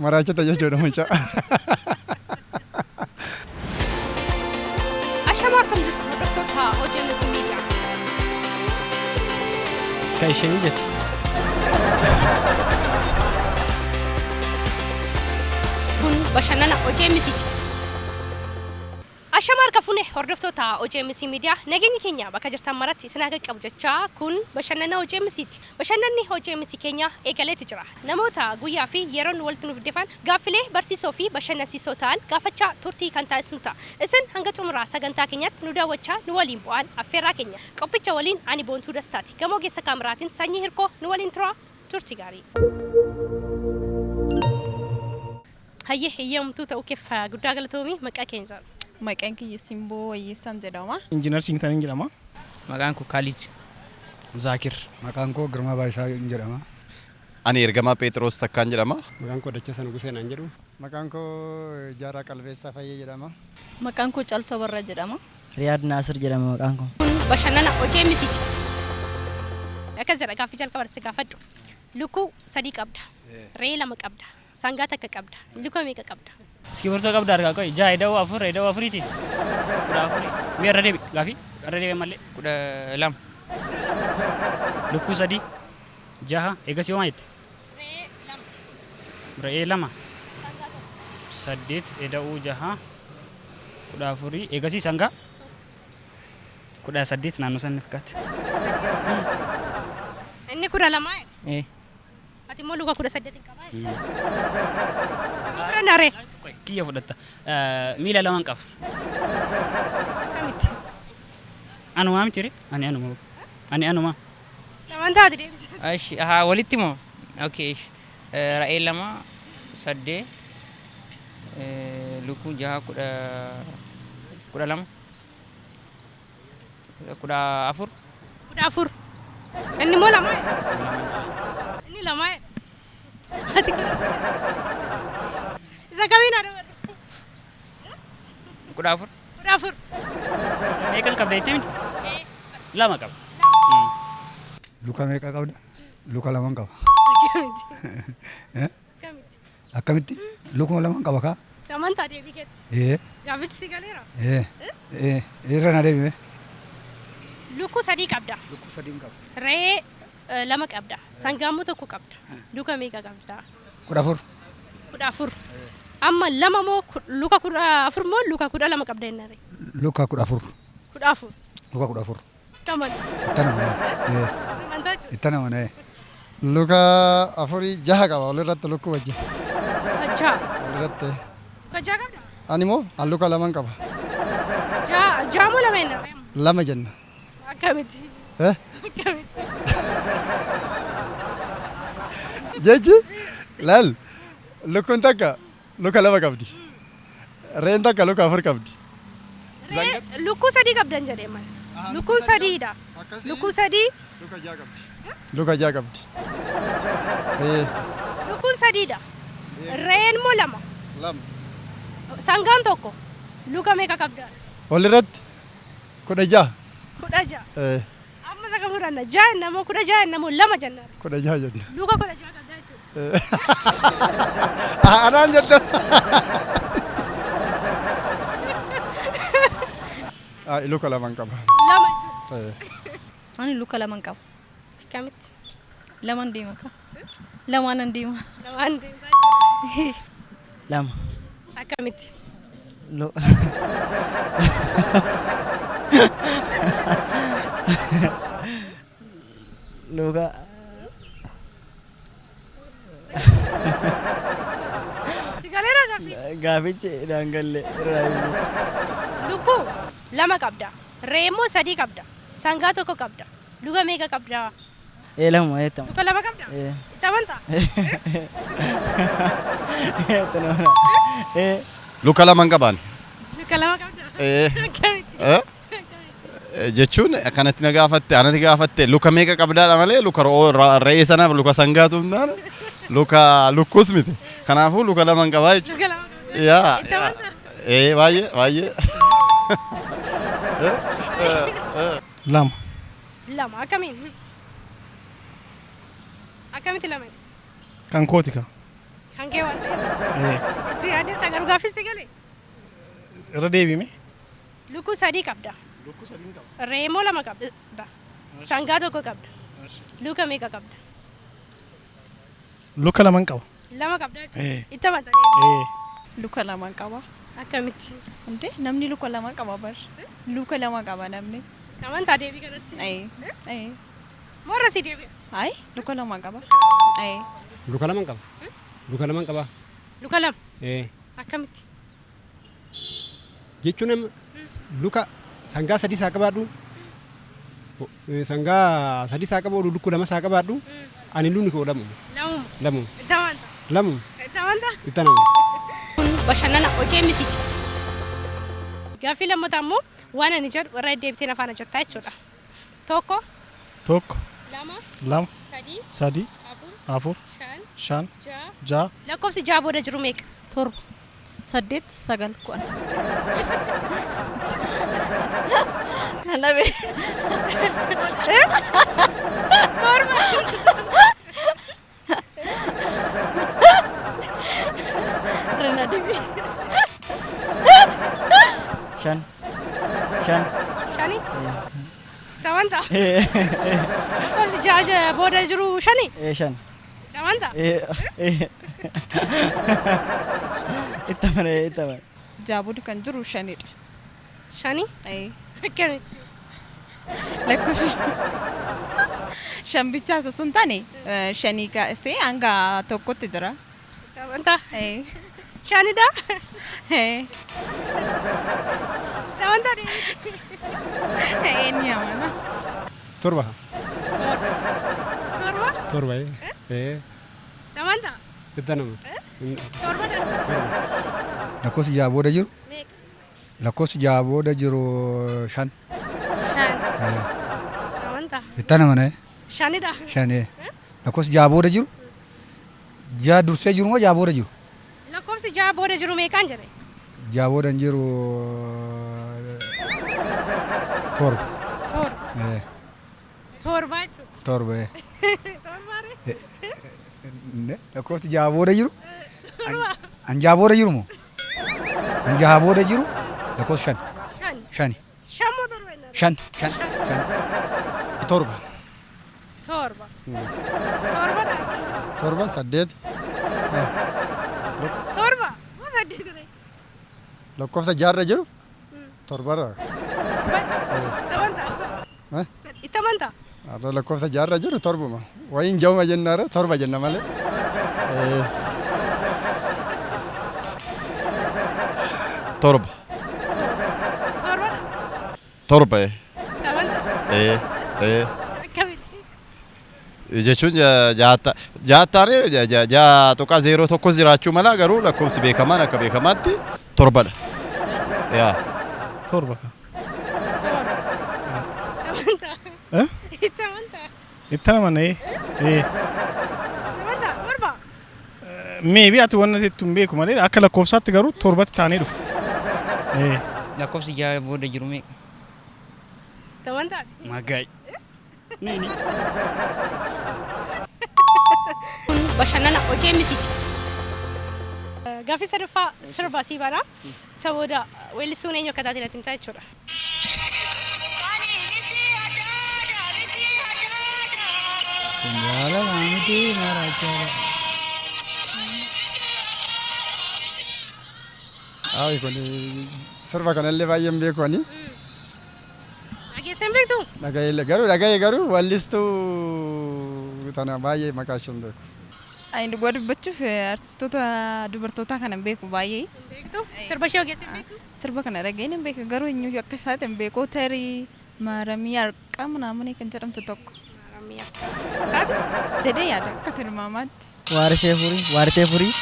Maraachota jechuudha mucaa. Ashamaa akkam jirtu hordoftoota OGMS Media. Kan ishee mijate. Kun bashannana OGMS ti. Ashama harka fuune hordoftoota OGMC Media nageenyi keenya bakka jirtan maratti isin haa qaqqabu jechaa kun bashannana OGMC ti. Bashannanni OGMC keenya eegaleeti jira. Namoota guyyaa fi yeroon walitti nuuf dhufan gaaffilee barsiisoo fi bashannansiisoo ta'an gaafachaa turtii kan taasisnu ta'a. Isin hanga xumuraa sagantaa keenyatti nu daawwachaa nu waliin bu'aan affeerraa keenya. Qophicha waliin ani Boontuu Dastaati. Gamoo geessa kaameraatiin sanyii hirkoo nu waliin tura turtii gaarii. Hayyee heeyyamtuu ta'uu keef guddaa galatoomi maqaa keenya jedhama. Maqaan kiyya Simboo Wayyeessaan jedhama. Injiinar Siintaniin jedhama. Maqaan koo Kaalid. Zaakir. Maqaan koo Girmaa Baayisaa jedhama. Ani ergamaa Phexros Takkaan jedhama. Maqaan koo Dachasa Nugusee naan jedhu. Maqaan koo Jaaraa Qalbeessaa Fayyee jedhama. Maqaan koo Caaltuu Abarraa jedhama. Riyaad Naasir jedhama maqaan koo. Kun bashannana OGMC ti. Akkas jedha gaaffii jalqaba si gaafadhu. Lukkuu sadii qabda. Re'ee lama qabda. Sangaa takka qabda. Luka meeqa qabda? Iskibirtoo qabda argaa qoy. Ja'a ida'uu afur ida'uu afuriiti. Kudha afurii. Mee irra deebi gaafii irra deebi ammallee. 12. Lukkuu sadii. Jaha eegas yoo maal jette? Re'ee lama. Re'ee lama. Saddeet ida'uu jaha. Kudha afurii eegasii sangaa. 18 naannoo san fakkaatti. Inni kudha lamaa. Eh. Ati immoo luka 18 hin qabaa. Fira naree. Kiyya fudhatta. Miila lamaan qaba. Akkamitti? Anumaa miti ree? Ani anuma. Ani anuma. Lamaan taate deebise. Ashi haa walitti moo? Okay. Ishi. Re'ee lama saddeet lukkuu jaha 12 14. 14. Inni immoo lama. Inni lama. Ati isa kamiin haa dabalu? 14. 14. Meeqan qabda jettee miti? Lama qaba. Luka meeqa qabda? Luka laman qaba. Akkamitti? Akkamitti? Akkamitti? Lukuma laman qaba kaa? Amantaa deebii keetti. Ee. Gaaffichi si galeera? Ee. Ee. Irra na deebime. Lukkuu sadii qabda. Lukkuu sadii qaba. Re'ee lama qabda. Sangaa immoo tokko qabda. Luka meeqa qabda? 14. 14. Amma lama moo luka 14 moo luka 12 qabda jennaan ree? Luka 14. 14. Luka 14. Taman. Itti nama ee. Amantaa jechuudha. Itti nama ee. Luka afurii jaha qaba walirratti lukkuu wajjin. Jaha. Walirratti. Luka jaha qabda? Ani immoo an luka laman qaba. Jaha jaha moo lama jennaan ree? Lama jenna. Akkamitti? Eh? Akkamitti? Jechi laal lukkuun takka luka lama qabdi. Re'een takka luka afur qabdi. Re'ee lukkuu sadii qabdan jedhee mana. Lukkuun sadiidha. Lukkuu sadii. Luka jaha qabdi. Luka jaha qabdi. Ee. Lukkuun sadiidha. Re'een immoo lama. Lama. Sangaan tokko. Luka meeqa qabda? Walirratti 16. 16. Ee. Amma isa kam fudhanna? Jaha jenna moo 16 jenna moo lama jenna? 16 jenna. Luka 16 qabda jechuudha. Anaan jetta. Luka laman qaba. Lama jechuudha. Ani luka laman qaba. Akkamitti? Laman deema ka. Lamaanan deema. Lamaan deemtaa jechuudha. Lama. Akkamitti? Luka. Si galeera gaaffii? Gaafichi naan galle irraa himi. Lukkuu lama qabda. Re'ee immoo sadii qabda. Sangaa tokko qabda. Luka meeqa qabda? Ee lama jettama. Luka lama qabda? Ee. Itti amantaa? Itti namana. Ee. Luka laman qabaan. Luka lama qabda? Ee. Akkamitti? Eh? Jechuun kanatti na gaafatte anatti gaafatte luka meeqa qabdaadha malee luka re'ee sanaaf luka sangaatu hin taane luka lukkuus miti. Kanaafuu luka laman qabaa jechuudha. Luka lama qabda? Yaa. Itti amantaa? Ee baay'ee baay'ee. Lama. Lama akkamiin? Akkamitti lama? Kan kooti ka. Kan kee waan ta'eef. Ee. Itti yaaddeetta garuu gaaffii si galee? Irra deebime. Lukkuu sadii qabda. Lukkuu sadii qaba. Re'ee immoo lama qabda. Sangaa tokko qabda. Luka meeqa qabda? Luka laman qaba. Lama qabda jechuudha. Ee. Itti amantaa deebii? Ee. Luka lama qaba. Akkamitti? Inde namni luka lama qaba bar. Luka lama qaba namni. Amantaa deebii kanatti? Ee. Ee. Moo irra si deebi'a? Ay, luka lama qaba. Ee. Luka lama qaba. Luka lama qaba. Luka lama. Ee. Akkamitti? Jechuun nama luka sangaa sadii isaa qabaadhu. Sangaa sadii isaa qabaadhu, lukkuu lama isaa qabaadhu. Ani lukni koo lamuma. Lamuma. Lamuma. Itti amantaa? Lamuma. Itti amantaa? Itti amana. Kun bashannana hojii mitiiti. Gaaffii lammataa immoo waan ani jedhu irra deddeebiteen afaan jettaa jechuudha. Tokko, Tokko. lama, Lama. sadii, Sadii. afur, Afur. shan, Shan. ja'a. Ja'a. Lakkoofsi ja'a booda jiru meeqa? 7, 8, 9, 10. Labe. 7. Rena deebi. 5. 5. Shani? Itti amantaa? Lakkoofsi ja'a booda jiru shani? Ee, 5. Itti amantaa? Ee. Ee. Itti amana, itti amana. Ja'a booda kan jiru shanidha. Shani? Ee. Akkamitti? Lakkoofsi shan bichaa osoo hin taane shanii kaasee hanga tokkotti jira. Itti amantaa? Ee. Shanidha? Ee. Itti amantaa deebii? Ee, ni amana. 7. 7? 7, ee. Itti amantaa? Itti amana. Torbadha? 7. Lakkoofsi ja'a booda jiru. Meeqa? Lakkoofsi ja'a booda jiru 5. 5. Itti amantaa? Itti amana. Shanidha? 5. Lakkoofsi ja'a booda jiru. Ja'a dursee jiru moo ja'a booda jiru? Lakkoofsi ja'a booda jiru meeqaan jedhe? Ja'a booda hin jiru 7. 7. 7 jechuudha. 7. Torbaare? Lakkoofsi ja'a booda jiru. An ja'a booda jiru moo? An ja'a booda jiru lakkoofsi 5. 5. 5. 5 moo 7 jennaan? 5. 5. 5. 7. 7. Torbadha? 7, 8. 7. Moo 8 ture? Lakkoofsa jaarra jiru torbarra. Itti amantaa? Eh? Itti amantaa? Har'a lakkoofsa jaarra jiru torbuma. Wayiin ja'uma jennaara 7 jenna malee. 7. Torbadha? 7. Itti amantaa? Ee. Ee. Akkamitti? Jechuun jaattaanii 6.01 jiraachuu mala, garuu lakkoofsi beekamaan akka beekamaatti torbadha. Yaa. 7 ka. 7. Itti amantaa? Eh? Itti amantaa? Itti amana, ee. Ee. Itti amantaa? 7? Maybe ati wanna jettu hin beeku malee akka lakkoofsaatti garuu torbatti taanee dhufa. Ee. Lakkoofsi ja'a booda jiru meeqa? Itti amantaa? Magai. Kun bashannana hojii mitiiti. Gaaffii sadaffaa sirba sii banaa. Isa booda weellisuun eenyu akka taate natti himtaa jechuudha. Kun jaalala miti marachaadha. Ayi, kun sirba kanallee baay'een beeku ani. Dhageessee hin beektuu? Dhaga'ee garuu, dhaga'ee garuu wallistuu tana baay'ee maqaa ishee hin beeku. Ani dhugaa dubbachuuf artistoota dubartootaa kana hin beeku baay'ee. Hin beektu? Sirba ishee dhageessee hin beektu? Sirba kana dhaga'een hin beeku, garuu eenyu akka isaati hin beeku. Tarii Maaramii Harqaa Munaamanii kan jedhamtu tokko. Maaramii Harqaa. Taatu? Jedhee yaada akka tilmaamaatti. Waarisee furii, waaritee furii.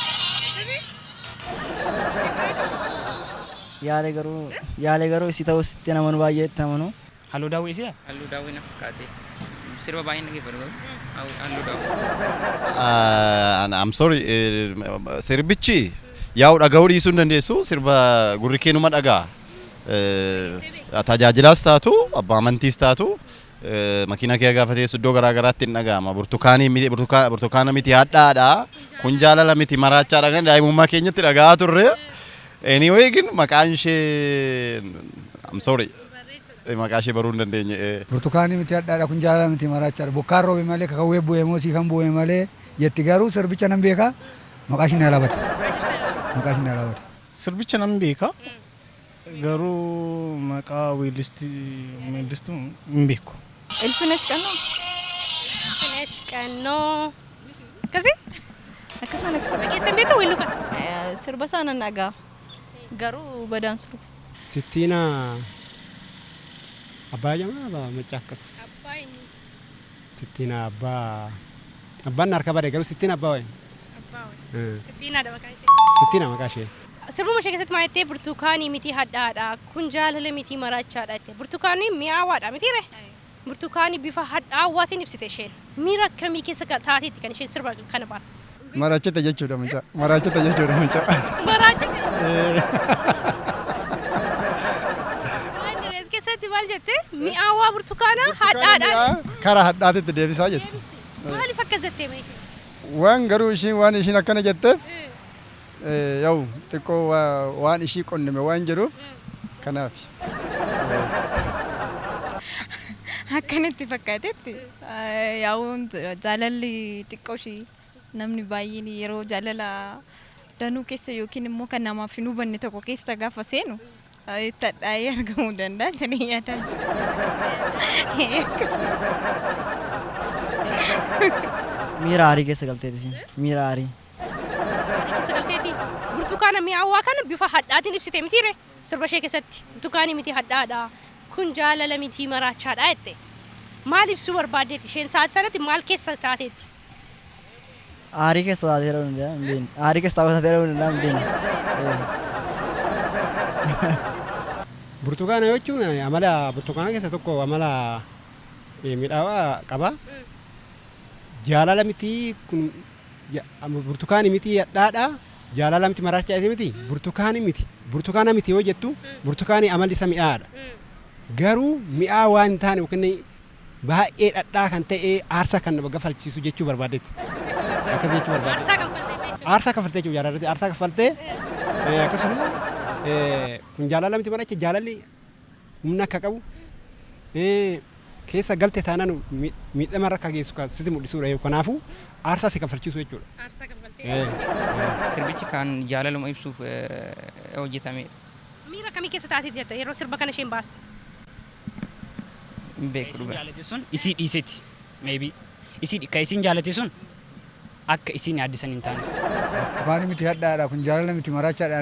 Yaale garuu, yaale garuu isii ta'us itti amanu, baay'ee itti amanu. Halluu daawwii isiidha? Halluu daawwii na fakkaate. Sirba baay'een dhaggeeffatu garuu halluu daawwii. I'm sorry, sirbichi yaa'u dhaga'uu dhiisuu hin dandeessu, sirba gurri keenuma dhaga'a. Tajaajilaas taatu, abbaa amantiis taatu, Makiina kee gaafa teessu iddoo garaa garaatti hin dhaga'ama. Burtukaanii miti, burtukaana miti hadhaadha. Kun jaalala miti maraachaadha kan daa'imummaa keenyatti dhaga'aa turre. Anyway, ግን maqaan ishee, I'm sorry. Maqaa ishee baruu hin dandeenye. Burtukaanii miti hadhaadha, kun jaalala miti maraachaadha. Bokkaan roobe malee, kakawwee bu'ee moo siifan bu'ee malee jetti. Garuu sirbicha nan beeka, maqaa ishee na laabate. Maqaa ishee na laabate. Sirbicha nan beeka. Garuu maqaa weellistuu hin beeku. Ilfinesh Qannoo. Ilfinesh Qannoo. Akkasii? Akkasuma natti fakkaata. Dhageessan beektu weelluu kana? Sirba isaa nan dhagaa. Garuu badaan sirbu. Sittiina abbaa jamaa macaa akkas. Abbaa eenyu? Sittiina abbaa abbaan harka bade, garuu sittiina abbaa wayi. Abbaa wayi. Sittiinaadha maqaan ishee. Sittiina maqaa ishee. Sirbuma ishee keessatti maal jettee? Burtukaanii miti hadhaadha, kun jaalala miti maraachaadha jette. Burtukaanii mi'aawaadha miti ree? Burtukaanii bifa hadhaawaatiin ibsite isheen. Miira akkamii keessa taateetti kan isheen sirba kana baaste? Maraachite jechuudha mucaa. Maraachite jechuudha mucaa. Maraachite. As keessatti maal jette? Mi'aawaa burtukaanaa hadhaadha. Karaa hadhaatitti deebisaa jette. Maaliif akkas jettee mee? Waan garuu ishiin waan ishiin akkana jetteef, yaa'u xiqqoo waan ishii qonnime waan jiruuf kanaaf. Akkanatti fakkaatetti, yaa'u jaalalli xiqqoo ishii namni baay'een yeroo jaalala danuu keessa yookiin immoo kan namaaf hin hubanne tokko keessa gaafa seenu itti hadhaa'ee argamuu danda'a jedhee yaadaan. Miira aarii keessa galteeti isiin. Miira aarii. Keessa galteeti. Burtukaana mi'aawaa kana bifa hadhaatiin ibsite mitiire sirba ishee keessatti. Burtukaanii miti hadhaadha. Kun jaalala miti maraachaadha jette. Maal ibsuu barbaaddeeti isheen sa'aatii sanatti, maal keessa taateeti? Aarii keessa taatee ta'uu danda'a, hin beekne. Aarii keessa taatee ta'uu danda'a, hin beekne. Burtukaana jechuun amala burtukaana keessa tokko amala midhaawaa qaba. Jaalala miti kun burtukaani miti hadhaadha. Jaalala miti maraachaa isa miti, burtukaani miti, burtukaana miti yoo jettu, burtukaani amalli isa mi'aadha. Garuu mi'aa waan hin taane yookiin baay'ee dhadhaa kan ta'e aarsaa kan nama kafalchiisu jechuu barbaadetti. Akkas jechuu barbaade. Aarsaa kanfaltee jechuudha. Aarsaa kaffaltee jechuudha, jaalalatti aarsaa kaffaltee, akkasuma kun jaalala miti maracha, jaalalli humna akka qabu, keessa galte taanaan miidhama irra akka geessu kan sitti mul'isudha. Kanaafuu aarsaa si kaffalchiisu jechuudha. Aarsaa kanfaltee. Sirbichi kan jaalaluma ibsuuf hojjetamedha. Miira akkamii keessa taateeti jetta yeroo sirba kana isheen baaste? Hin beeku Isin dhugaa. jaalate sun isii dhiiseeti. Maybe. Isii ka isin jaalate sun akka isiin yaaddisan hin taaneef. Burtukaanii miti hadhaadha, kun jaalala miti maraachaadha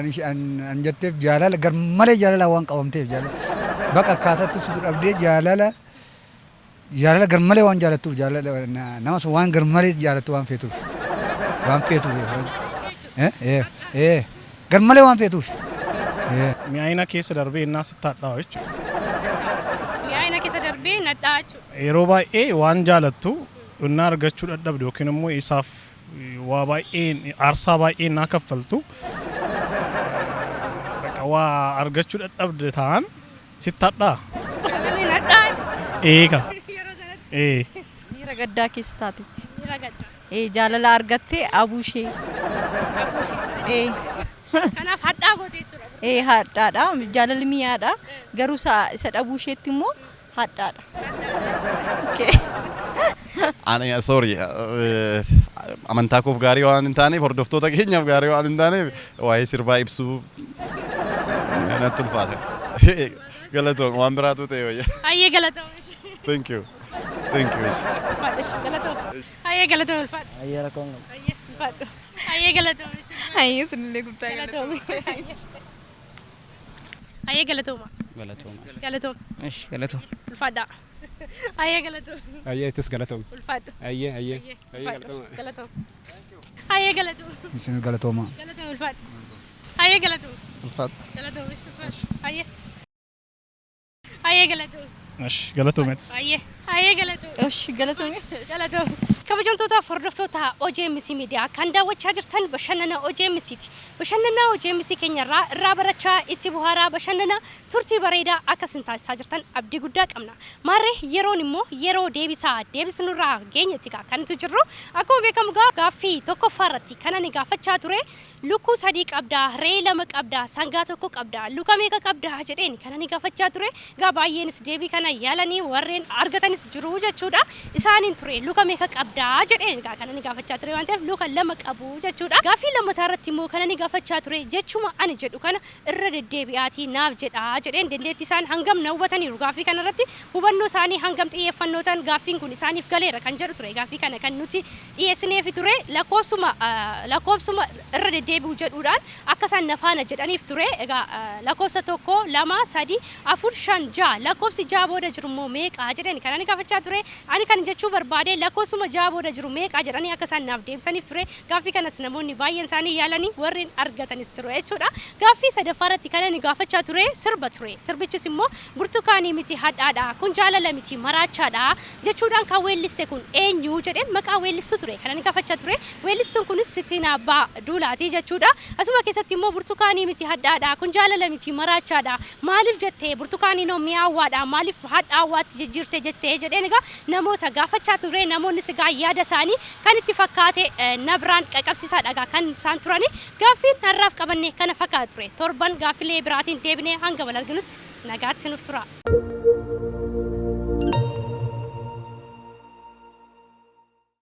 an jetteef jaalala garmalee jaalala waan qabamteef, jaalala bakka akkaataatti ibsitu dhabdee, jaalala garmalee waan jaalattuuf, jaalala nama sun waan garmalee jaalattu waan feetuuf, garmalee waan feetuuf. Mi'aayina keessa darbee innaa sitti hadhaa'u jechuudha. Mi'aayina keessa darbee nadhaa jechuudha. Yeroo baay'ee waan jaalattu innaa argachuu dadhabdu yookiin immoo isaaf waa baay'ee aarsaa baay'ee innaa kaffaltu, bakka waa argachuu dadhabde ta'an sitti hadhaa. Jaalalli nadhaa jechuudha. Eega. Yeroo sanatti. Ee. Miira gaddaa keessa taatetti. Miira gaddaa. Jaalala argattee abuu ishee. Abuu ishee. Kanaaf hadhaa goote jechuudha. Ee, hadhaadha. Jaalalli mi'aadha. Garuu isa dhabuu isheetti immoo hadhaadha. Okay. Ani sorry, amantaa koof gaarii waan hin taaneef, hordoftoota keenyaaf gaarii waan hin taaneef, waa'ee sirbaa ibsuu natti ulfaata. Galatoon waan biraatu ta'e wayya. Hayyee, galatoom. Thank you. Thank you. Ulfaadhu, galatoom. Hayyee, galatoom, ulfaadhu. Hayyee, rakkoon qabu. Hayyee, ulfaadhu. Hayyee, galatoom. Hayyee, sunillee guddaa. Galatoom. Hayyee, galatooma. Galatooma. Galatoom. Ish, galatoom. Ulfaadhaa. Hayyee, galatoom. Ayyee, ittis galatoom. Ulfaadhu. Ayyee, ayyee. Hayyee, Ayyee, ulfaadhu. galatooma. Galatoom. Hayyee, galatoom. Isin galatooma. Galatoom, ulfaadhu. Hayyee, galatoom. Ulfaadhu. Galatoom, ulfaadhu. Hayyee. Hayyee, galatoom. Esh galatoomeetis. Baay'ee. Baay'ee galatoomi. Esh galatoomi. Galatoomi. Kabajamtoota hordoftoota OJMC Miidiyaa kan daawwachaa jirtan bashannana OJMCti. Bashannana OJMC keenyarraa irraa barachaa itti bohaaraa bashannana turtii bareedaa akka isin taasisaa jirtan abdii guddaa qabna. Maarree yeroon immoo yeroo deebisaa deebisnurraa geenyetti gaa kan nuti jirru. Akkuma beekamu gaa gaaffii tokkoffaa irratti kan ani gaafachaa ture lukkuu sadii qabdaa, re'ee lama qabdaa, sangaa tokko qabdaa, luka meeqa qabdaa jedheen kan ani gaafachaa ture. Gaa baay'eenis deebii kana yaalanii warreen argatanis jiru jechuudha. Isaaniin ture luka meeqa qabdaa jedheen gaa kan ani gaafachaa ture waan ta'eef luka lama qabu jechuudha. Gaaffii lammataa irratti immoo kan ani gaafachaa ture jechuma ani jedhu kana irra deddeebi'aatii naaf jedhaa jedheen dandeettii isaan hangam na hubataniiru gaaffii kana irratti hubannoo isaanii hangam xiyyeeffannootaan gaaffiin kun isaaniif galeera kan jedhu ture gaaffii kana kan nuti dhiyeessineefi ture lakkoofsuma lakkoofsuma irra deddeebi'u jedhuudhaan akka isaan na faana jedhaniif ture. Egaa lakkoofsa 1, 2, 3, 4, 5, 6 lakkoofsi 6 booda jiru immoo meeqa jedheen kan ani gaafachaa ture. Ani kan jechuu barbaade lakkoofsuma 6 booda jiru meeqa jedhanii akka isaan naaf deebisaniif ture. Gaaffii kanas namoonni baay'een isaanii yaalanii warreen argatanis jiru jechuudha. Gaaffii sadaffaa irratti kan ani gaafachaa ture sirba ture. Sirbichis immoo burtukaanii miti hadhaadha, kun jaalala miti maraachaadha jechuudhaan kan weelliste kun eenyu jedheen maqaa weellistuu ture kan ani gaafachaa ture. Weellistuun kunis Sittiinaa Abbaa Duulaati jechuudha. Asuma keessatti immoo burtukaanii miti hadhaadha, kun jaalala miti maraachaadha, maaliif jette burtukaaniinoo mi'aawwaadha, maaliif hadhaawwaatti jijjiirte jette jedheen egaa namoota gaafachaa ture. Namoonnis egaa yaada isaanii kan itti fakkaate na biraan qaqqabsiisaadha egaa kan isaan turani. Gaaffiin har'aaf qabanne kana fakkaata ture. Torban gaaffilee biraatiin deebinee hanga wal arginutti nagaatti nuuf turaa.